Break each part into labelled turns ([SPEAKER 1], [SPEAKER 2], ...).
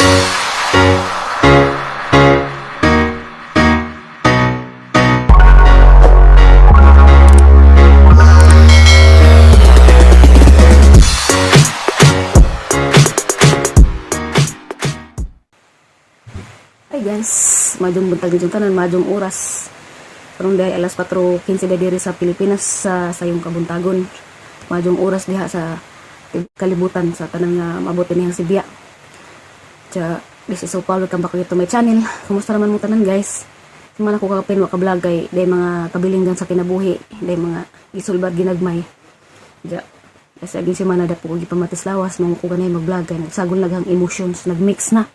[SPEAKER 1] Hi guys, maayong buntag ninyong tanan, maayong oras. Karon diay alas 4:15 na diri sa Pilipinas sa sayong kabuntagon. Maayong oras diha sa kalibutan sa tanang nga maabot niyang Sibya. Tsa, this is Opal, welcome back to my channel. Kumusta naman mo tanan, guys? Man ako kakapin wa ka vlog kay day mga kabilinggan sa kinabuhi, day mga gisulbad ginagmay. Ja, kasi aging semana da po ko gipamatis lawas, mo ko ganay mag-vlog kay nagsagol naghang emotions, nagmix na.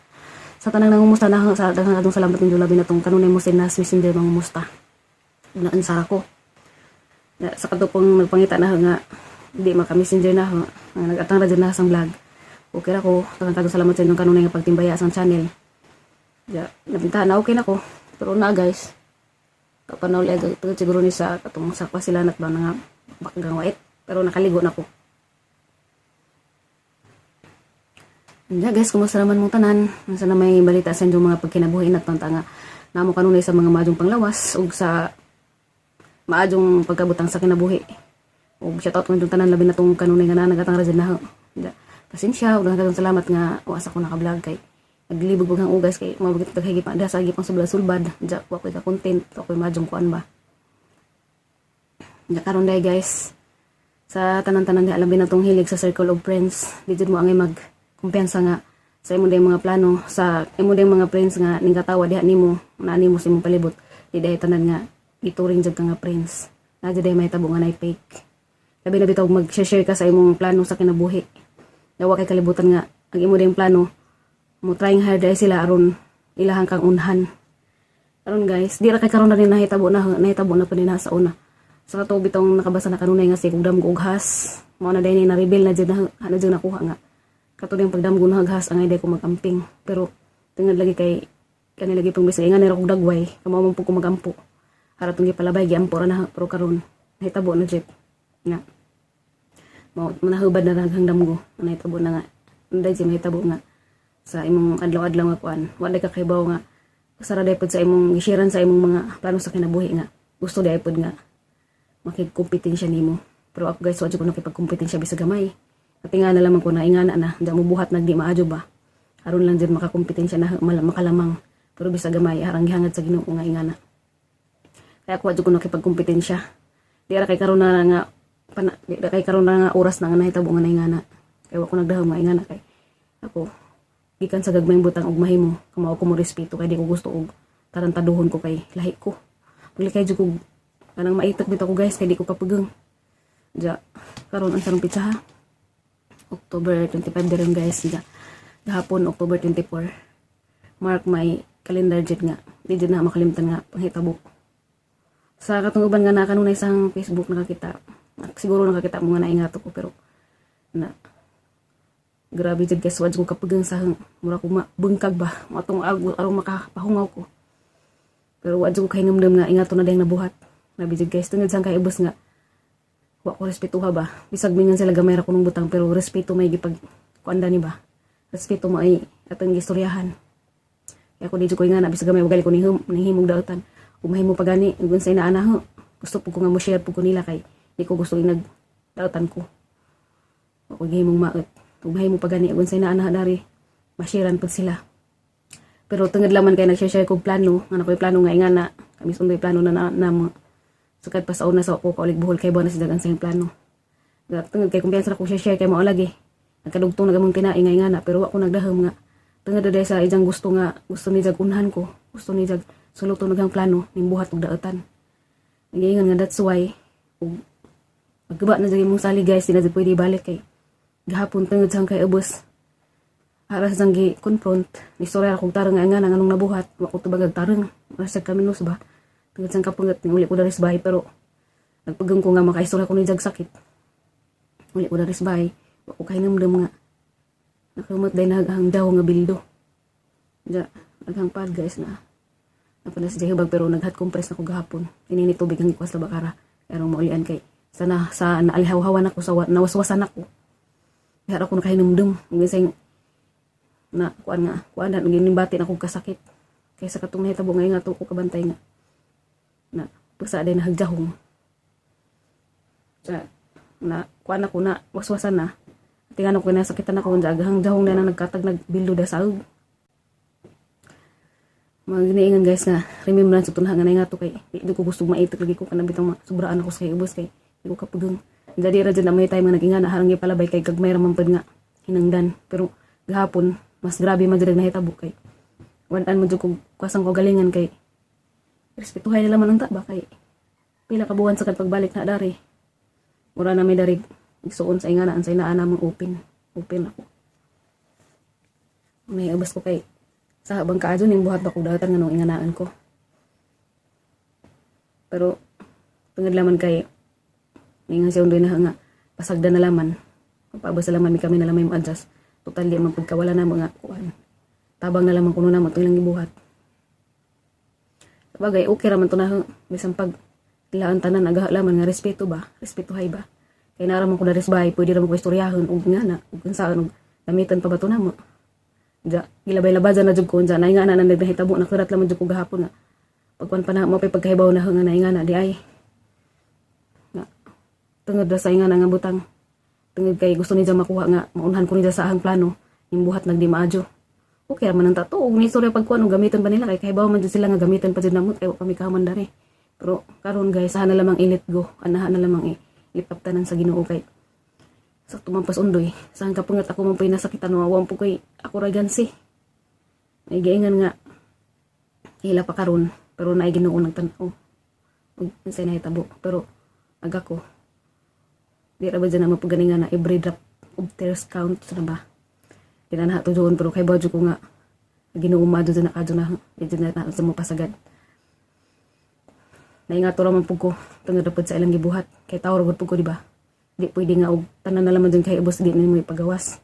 [SPEAKER 1] Sa tanang nangumusta na, sa daghang atong salamat ninyo, labi na tong kanunay mo sinas Messenger mangumusta na ansara ko. Na, sa kadto pong nagpangita na nga di maka Messenger na nga nag-atang ra jud na sa vlog. Okay ra ko, daghang katong salamat sa inyong kanunay nga pagtimbaya sa channel. Ja, napintahan na okay na ko. Pero na guys, kapanauli agad siguro ni sa katong sa pasilanat ba na nga bakagang wait. Pero nakaligo na ko. Yeah, guys, kumusta naman mong tanan? Unsa na may balita sa inyong mga pagkinabuhi at panta nga namo kanunay sa mga maadjong panglawas ug sa maadjong pagkabutang sa kinabuhi. Ug shoutout ko inyong tanan, labi na tong kanunay nga nagatang ra na. Yeah. Pasensya ug daghang salamat nga wa sa ko naka-vlog kay naglibog ang ugas kay mabagit taghay pa da sa pang sulbad. Ja, wa koy ka content, wa koy maadjong kuan ba. Ja, karon day guys, sa tanan-tanan di, labi na tong hilig sa circle of friends, di jud mo angay mag kumpiyansa nga sa imo dayong mga plano sa imo dayong mga friends nga ning katawa diha nimo na nimo sa imong palibot. Di dahi tanan nga gituring jud ka nga friends na jud may tabo nga nay fake, labi na bitaw mag-share ka sa imong plano sa kinabuhi. Dawa kay kalibutan nga ang imo dayong plano mo trying hard dahil sila aron ilahang kang unhan. Karon guys, di ra kay karon na rin nahitabo na, nahitabo na pa din na sa una. Sa kato bitong nakabasa na kanunay nga si kung damgo og has, mao na dahil na reveal na jud na jud nakuha nga kato yung pagdamgo na haghas ang ay ko magamping. Pero tingad lagi kay kani lagi pang bisag nga nira kog dagway kamo man pud ko magampo ara tong gipalabay giampo ra na. Pero karon nahitabo na jud nga mao manahubad na raghang damgo. Nahitabo na nga inday jud mahitabo nga sa imong adlaw-adlaw nga kuan, wa day ka kahibaw nga sara day pud sa imong gisharean sa imong mga plano sa kinabuhi nga gusto day pud nga makigkompetensya nimo. Pero ako guys, wa jud ko nakipagkompetensya bisag gamay. Ati nga na lamang ko na ingana na, di mo buhat nagdi maadyo ba. Aron lang jud makakompetensya na makalamang. Pero bisag gamay, harang gihangad sa Ginoo nga ingana. Kaya ako wa jud ko nakipagkompetensya. Di ra kay karon na nga pana, di ra kay karon na nga oras na nga nahitabo nga naingana. Kaya wa ko nagdahom nga ingana kay ako gikan sa gagmayng butang og mahimo kamao ko mo respeto kay di ko gusto og tarantaduhon ko kay lahi ko. Paglikay jud ko kanang maitak bitaw ko guys kay di ko kapugang. Ja, karon ang sarong pitsa ha. October 25 din guys. Ja. Gahapon October 24. Mark my calendar jud nga. Di jud na makalimtan nga panghitabo. Sa katong uban nga nakanunay sa Facebook nakakita. Siguro nakakita mo nga naingato ko, pero na grabe jud guys, wad ko kapagang sa mura ko bungkag ba atong aron makapahungaw ko. Pero wad ko kahinumdum nga ingato na dayang nabuhat. Grabe jud guys, tungod sang kay ubos nga wa ko respetuha ba. Bisag mingan sila gamay ra kunong butang, pero respeto may gipag kuanda ni ba, respeto mo ay atong gistoryahan. Kaya ako di jud ko nga na bisag gamay wagali ko ni nihimog daotan ug mahimo pa gani ug unsay naa na ho. Gusto pud ko nga mo share pud ko nila kay di ko gusto nag daotan ko. Wa ko gihimong maot ug mahimo pa gani ug unsay naa na dari ma-sharean pud sila. Pero tungod laman kay nag-share kog plano nga nakoy plano nga ingana kami sundoy plano na na, na mo sukad pa sa una sa ako kaulig buhol kay buwan na sila ang plano. Tungod kay kumpiyansa na ko share kay mao lagi. Nagkadugtong na gamong tinai nga ingana, pero wa ko nagdahom nga tungod na sa ijang gusto nga gusto ni jag unhan ko, gusto ni jag sulok to naghang plano ning buhat og daotan. Nagaingon nga that's why ug magguba na jud imong sali guys, di na jud pwede balik kay gahapon tungod sa kay ubos ara sa gi confront ni istorya akong tarong nga nga anong nabuhat, wa ko tubag tarong ra sa kaminos ba tungod sa kapungot ni uli ko dari sa bahay. Pero nagpagong ko nga makaistorya ko ni jag sakit, uli ko dari sa bahay, wa ko kahinumdum nga nakamot day naghang daw nga bildo. Ja, naghang pad guys na napanas sa hubag, pero nag hot compress na ko gahapon. Inini tubig ang ikuas bakara pero maulian kay sana sa naalihaw-hawan ako sa nawaswasan ako. Diha ako nakahinumdum. Ang Na kuan nga kuan na ginimbati na akong kasakit kaysa katong nahitabo ngay nga ko kabantay nga na pagsa day nahagjahong sa na kuan ako na waswasan na tingnan ko na sakitan ako unsa agahang jahong na nagkatag nagbildo da sa. Mga giniingan, guys, nga remembrance ito na nga nga to kay di ko gusto maitok lagi ko kanang bitong sobraan ako sa kay ubos kay di ko kapugang jadi ra dyan na may time nga nag-ingana harang palabay kay gagmay ra man pud nga hinangdan. Pero gahapon mas grabe man jud ang nahitabo kay wan-an mo jud kog kasang ko galingan kay respetuhay nila man ang ta ba kay pila ka buwan sa kad pagbalik na dari mura na may darig igsuon sa ingana sa inaan namang open open ako may ubos ko kay sa habang kaadyo ning buhat ba ko datan nga nung inganaan ko. Pero tungod laman kay ningan siya undoy na nga pasagdan na laman, paabos sa laman mi kami na lamay mo adjust. Total di man pagkawala na mga kuan, tabang na lamang kuno na mo ilang gibuhat. Sabagay, okay ra man to na bisan pag ilaan tanan agaha laman nga respeto ba, respetuhay ba. Kay nara man ko dari sa bahay, pwede ra man ko istoryahon og nga na ug unsaon og gamitan pa ba to namo. Ja, gilabay-labay na jud ko unsa na nga na nahitabo na kurat laman jud ko gahapon nga. Pagkuan pa na mo pay pagkahibaw na nga na nga na di ay. Nga tungod ra sa ingana nga butang. Tungod kay gusto niya makuha nga maunhan ko niya sa ahang plano, yung buhat nagdi maadyo. Okay ra man ang tato og ni istorya pagkuan og gamiton ba nila kay kahibaw man jud sila nga gamiton pa jud namo kay wa pa mi kahuman dari. Pero karon, guys, sana lamang i-let go, anahan na lamang i lipaptanan sa Ginoo kay sakto man pas undoy. Saan ka pangat ako man po'y nasakitan no, wa po kay ako ra gansi. May giingan nga hila pa karon pero naay Ginoo nagtan-aw. Ug unsay nahitabo pero aga ko di ra ba dyan na mapaganingan na every drop of tears count sa ba. Di na nato doon pero kay badyo ko nga Ginoo maadyo dyan na kadyo na di dyan na sa mo pasagad. Naingato ra man pud ko tungod ra pud sa ilang gibuhat kay tawo ra gud pud ko, di ba? Di pwede nga og tanan na laman dyan kay ubos di nimo ipagawas.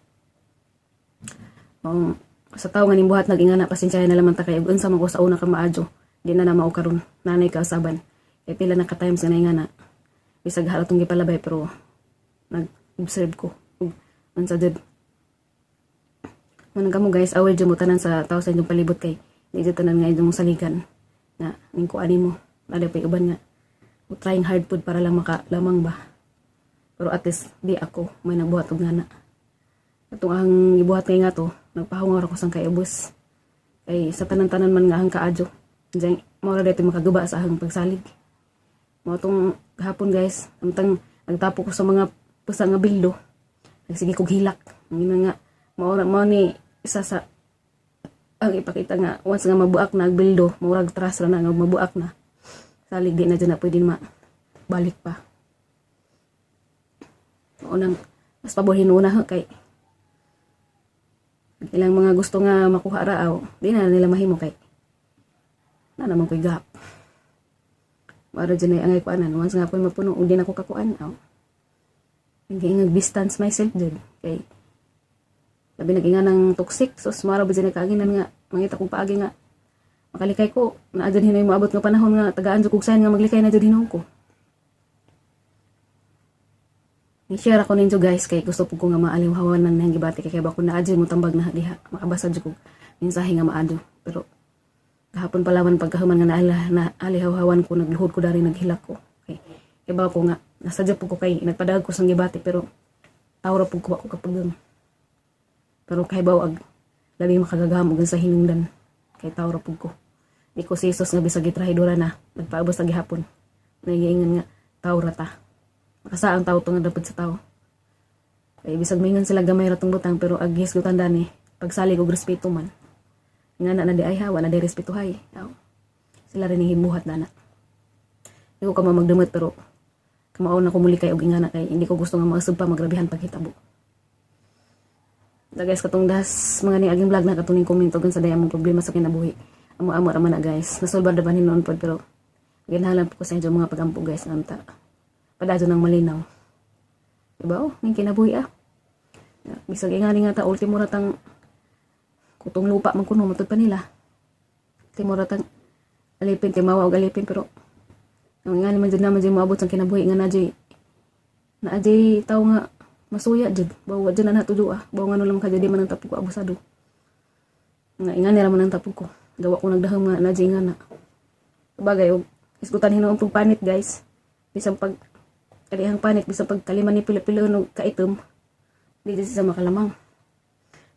[SPEAKER 1] Maong sa tawo nga nimbuhat nag-ingana, pasensya na laman ta kay ug unsa man ko sa una ka maadyo di na na mao karon nanay kausaban kay pila na ka times nga naingana bisag halatong gipalabay pero nag-observe ko ug unsa jud man kamo, guys. Aware jud mo tanan sa tao sa inyong palibot kay di jud tanan nga inyong saligan nga ning kuani mo. Naa pay uban nga trying hard pud para lang makalamang ba, pero at least di ako may nagbuhat og ngana. Atong ang gibuhat kay nga to nagpahungar ako sang kay ubos kay sa tanan-tanan man nga ang kaadyo diyan mao ra dito makaguba sa ahang pagsalig mao tong gahapon, guys. Amtang nagtapo ko sa mga pusa nga bildo, nagsige kog hilak. Ang ina nga mao ra mao ni isa sa ang ipakita nga once nga mabuak na ang bildo, murag trust ra na nga mabuak na salig, di na dyan na pwede ma balik pa. Unang mas pabor hinuna ha, kay ilang mga gusto nga makuha ra aw di na nila mahimo kay na naman ko'y gap. Mara dyan ay angay kuanan once nga ako'y mapuno ug di na ko kakuan aw hindi nga distance myself dyan kay labi nag ng toxic. So mara ba dyan ay kaaginan nga mangita kong paagi nga makalikay ko na dyan hinoy moabot nga panahon nga tagaan jud kog sign nga maglikay na jud hinuon ko. Ni-share ako ninyo, guys, kay gusto po ko nga maaliwhawan ng nang gibati kay kay bako na adyo mo tambag na diha makabasa jud kog mensahe nga maadyo. Pero gahapon pa laman pagkahuman nga naala na alihawhawan ko, nagluhod ko dari, naghilak ko kay kay ko nga nasadya po ko kay nagpadag ko sang gibati pero tawo ra pud ko ako kapag pero kay baw ag labi makagagaham og sa hinungdan kay tawo ra pud ko. Di ko si Jesus nga bisag gitrahidora na nagpaabos sa gihapon nagiingan nga tawo ra ta makasaang tao tungod dapat sa tao. Kay bisag mingon sila gamay ra tong butang pero ag hisgutan dani pagsalig og respeto man. Nga na na di ay hawa na di respetuhay. Aw. Sila rin himuhat na na. Di ko kama magdumot pero kamao na ko muli kay og ingana kay hindi ko gusto nga mausab pa magrabihan paghitabo. Da guys, katong das mga ni aging vlog na katuning komento gun sa daya mong problema sa kinabuhi. Amo-amo ra man na, guys. Nasolbar na ba ni noon pod pero ginhalan po ko sa inyo mga pagampo, guys, anta padadyo ng malinaw. Diba oh, ning kinabuhi ah. Bisag ingani nga ta ultimo ra tang kutong lupa man kuno matud pa nila. Ultimo ra tang alipin kay mawa og alipin pero ang ingani man jud naman jud moabot sa kinabuhi nga na adyoy tawo nga masuya jud bawa jud na nato ah bawa nga lang kadyo di man ang tapok abusado. Nga ingani ra man ang tapog ko. Gawa ko nagdahom nga na nga na. Sabagay og isgutan hinuon pug panit, guys. Bisan pag kalihang panit, bisan pag kalima ni pila-pila og kaitom, di jud siya makalamang.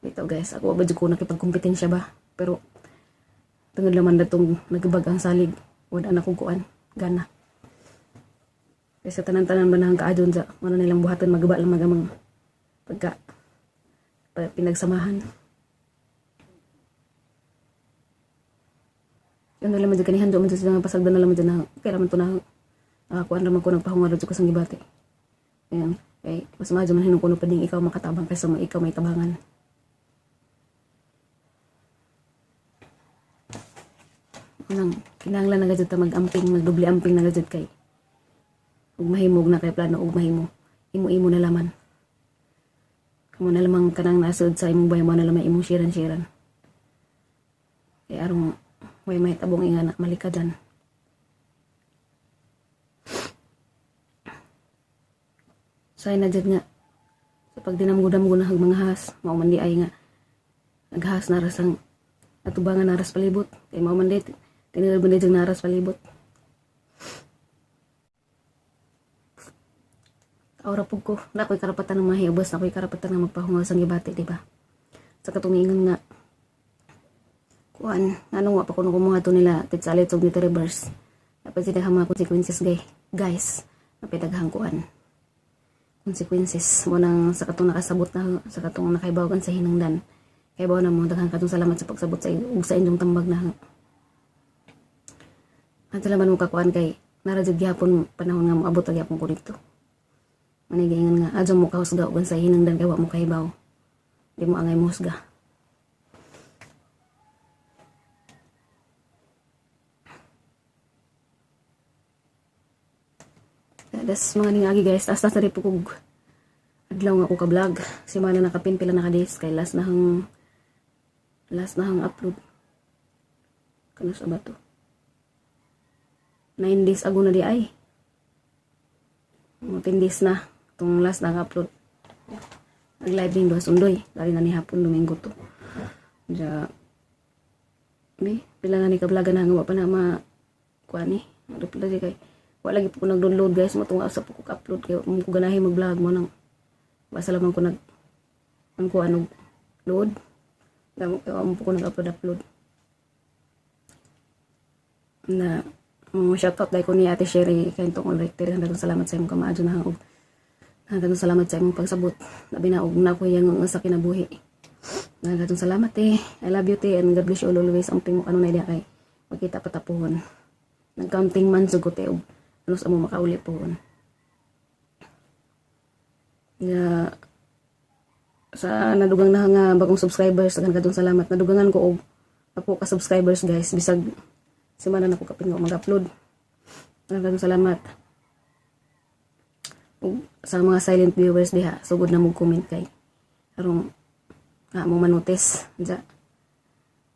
[SPEAKER 1] Dito, guys, ako ba jud ko nakipagkompetensya ba? Pero tungod naman na itong nagibag ang salig, wala na kong kuan, gana. Kaysa tanan-tanan ba na ang kaadyon sa ano nilang buhatan, magaba lang magamang pagka pinagsamahan. Yun na laman dyan kanihan, doon man dyan sila nga pasagdan na laman dyan na, kaya naman to na, nakakuan naman ko, nagpahunga ko sa gibati. Ayan, kay mas maadyo man hinong kuno pa ding ikaw makatabang kaysa mo ikaw may tabangan. Nang kinahanglan na gajud ta mag-amping, magdoble amping na gajud kay ug mahimog na kay plano ug mahimo. Imo-imo na laman. Kamo na lamang kanang nasud sa imong bay mo na lamang imong shiran-shiran. Kay arong way may tabong inga na malikadan. Say na jud nga sa pagdinamgo-damgo na hag mga has, mao man di ay nga naghas na rasang atubangan naras palibot. Kay mao man di tinuod man di jud naras palibot. Aura pug ko, na ako'y karapatan ng mahiubos, na ako'y karapatan ng magpahungaw sa gibati, di ba? Sa katungingan nga, kuan, anong wa pa kuno kumuha to nila, titsalit og nito reverse. Dapat sila mga consequences, guys. Napit daghang kuan. Consequences mo nang sa katong nakasabot na sa katong nakaibaw sa hinungdan. Kay na mo daghang katong salamat sa pagsabot sa ug sa inyong tambag na. At salamat mo kakuan kay nara jud gihapon panahon nga moabot gyapon ko dito. Manay nga adyo mo kahusga ug sa hinungdan kay wa mo kahibaw. Di mo angay mohusga. Das mga ningagi, guys, tas tas na rin po kog adlaw nga ako ka vlog. Simana nakapin pila na ka days kay last na hang upload. Kano sa ba to? 9 days ago na di ay. Mga 10 days na itong last na upload. Nag-live din doon sundoy. Dali na ni hapon Domingo to. Diya, bi, pila na ni ka vlog na nga wa pa na ma kuan ni. Reply di kay wa lagi po ko nag-download, guys, mo tunga sa po ko upload kay mo ko ganahi mag-vlog mo nang basta lamang ko nag ang kuan og load. Damo kay wa mo po ko nag-upload upload. Na shoutout dahil ko ni Ate Sherry kay tungkol rector, daghang salamat sa imong kamaadyo na og daghang salamat sa imong pagsabot. Labi na og na ko yang sa kinabuhi. Daghang salamat eh. I love you, te, and God bless you all always. Ang mo kanunay diha kay magkita patapuhon. Nag-counting man sa te og ano sa mo makauli pohon. Ya, sa nadugang na nga bagong subscribers, daghang kadtong salamat. Nadugangan ko og ako ka subscribers, guys, bisag semana na ko kapin nga mag-upload. Daghang salamat. Ug sa mga silent viewers diha, sugod na mo comment kay aron nga mo manotice. Diya.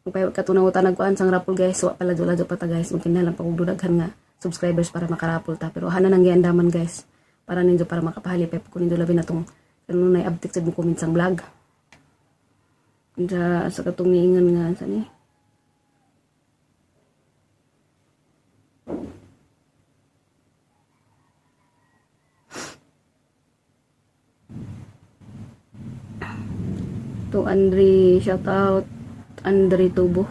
[SPEAKER 1] Kung kayo katunaw nagkuan sang raffle, guys, wa pala ladyo pa ta, guys. Mungkin na lang pa kog daghan nga subscribers para makarapol ta. Pero hana nang giandaman, guys. Para ninyo para makapahalipay ko ninyo labi na tong kanunay abtik sa mo comment sang vlog. Diya sa katong niingan nga sa ni. To Andre, shout out Andre Tubo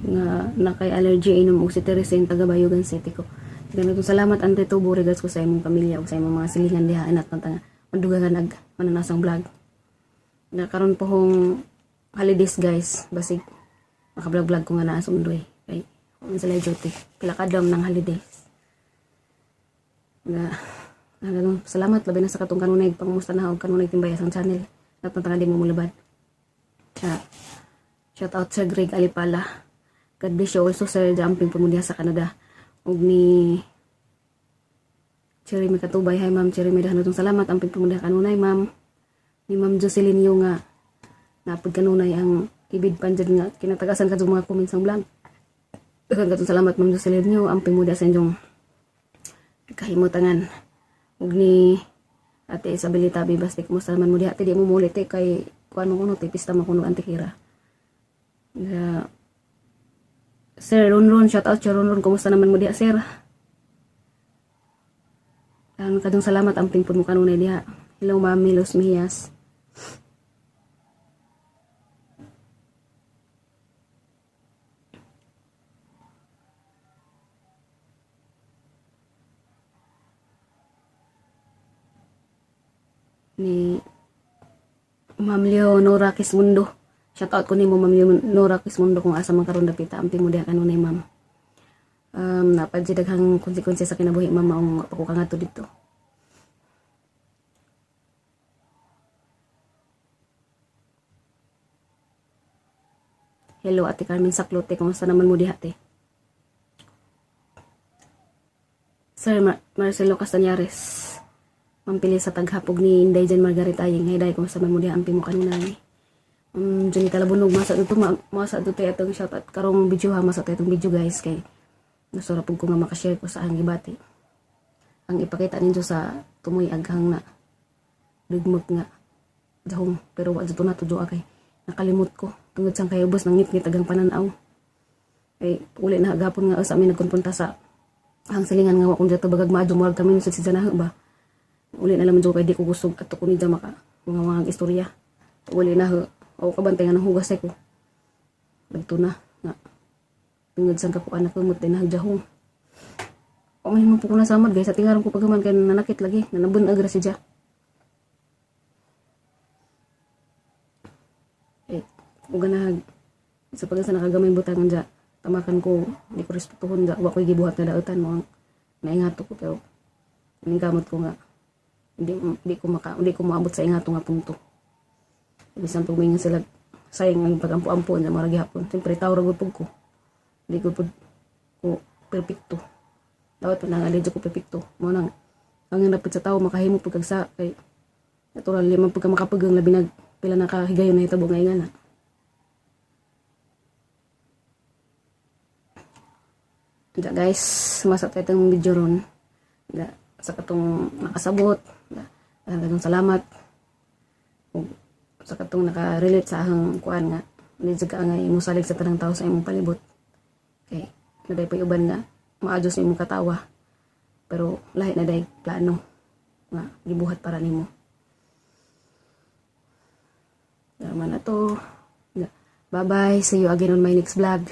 [SPEAKER 1] nga nakay allergy inom og cetirizine, taga Bayugan City ko. Ganito salamat, Andre Tubo, regards ko sa imong pamilya ug sa imong mga silingan diha anat nga madugangan nag mananasang vlog. Na karon po hong holidays, guys, basig maka-vlog-vlog ko nga naa sa undoy kay man sila duty. Pila ka adlaw ng holidays. Nga ganun, salamat labi na sa katong kanunay pangumusta na og kanunay timbaya sang channel. At di mo mulabad. Shout out Sir Greg Alipala. God bless you also, sir. Jumping po mo diha sa Canada. Ug ni Cherry Makatubay. Hi, Ma'am Cherry, may dahan salamat. Amping po mo diha kanunay, ma'am. Ni Ma'am Jocelyn yung nga napod kanunay ang ibid panjad nga kinatagasan ka mga comments ang vlog. Daghan katong salamat, Ma'am Jocelyn nyo. Amping mo diha sa inyong kahimutangan. Ug ni Ate Isabelita Bibas, kumusta naman mo diha? Te, di mo mulit eh, kay kuan mo kuno, te, pista mo kuno antikira. Sir Ronron, shout out Sir Ronron, kumusta naman mo diha, sir? Ang kadong salamat amping pud mo kanunay diha. Hello, Ma'am Milos Mias. Ni Ma'am Leonora Kismundo. Shout out ko nimo, Ma'am Leonora Kismundo, kung asa man karon dapita. Amping mo diha kanunay, ma'am. Naa pa jud daghang konsekwensya sa kinabuhi, ma'am, maong pa ko kangadto dito. Hello, Ate Carmen Saklote, kumusta naman mo diha, te? Sir Marcelo Castañares. Mampili sa taghapog ni Inday Jan Margaret Aying. Hey, day, kumusta man mo diha? Amping mo kanunay. Junita Labunog, masa dito, masa dito atong shout out karong video ha, masa itong video, guys, kay gusto ra pud ko nga makashare ko sa ang gibati. Ang ipakita ninyo sa tumoy aghang na dugmag nga dahong, pero wa jud na to joa kay nakalimot ko tungod sang kay ubos nang ngit agang pananaw. Kay uli na gapon nga sa amin nagkonpunta sa ang silingan nga wa kong dito bagag maadyo murag kami sa si ba. Uli na lang jud kay di ko gusto ato ko ni maka mga istorya. Uli na ho. O kabantay nga nang hugas ko. Dagto na nga tungod sang kakuan na kumot din nagjahong. O may mo po ko nasamad, guys, sa tingaron ko paghuman kay nanakit lagi, nanabun-ag ra siya. Eh, ug ganahag sa pag sa nakagamay butangan dya, tamakan ko, di ko respetuhon dya, wa ko'y gibuhat nga dautan mo ang naingato ko, pero kamot ko nga hindi ko maabot sa ingato nga punto. Bisan pag mingan sila sayang ang pagampo-ampo niya mara gihapon. Siyempre tao ra gud pud ko. Hindi ko pud ko perpekto. Dapat pa nga ko perpekto. Mo nang ang napit sa tao makahimo pud kag sa kay natural man pud ka makapagang labi nag pila na ka higayon na hitabo nga ingana. Da guys, masa tayo itong video ron. Da, sa katong nakasabot. Da, daghang salamat. Ug sa katong naka-relate sa ahang kuan nga hindi jud ka angay mosalig sa tanang tao sa imong palibot. Kay naday pa uban nga maadyo sa imong katawa. Pero lahi na day plano nga gibuhat para nimo. Tama na to. Bye-bye. See you again on my next vlog.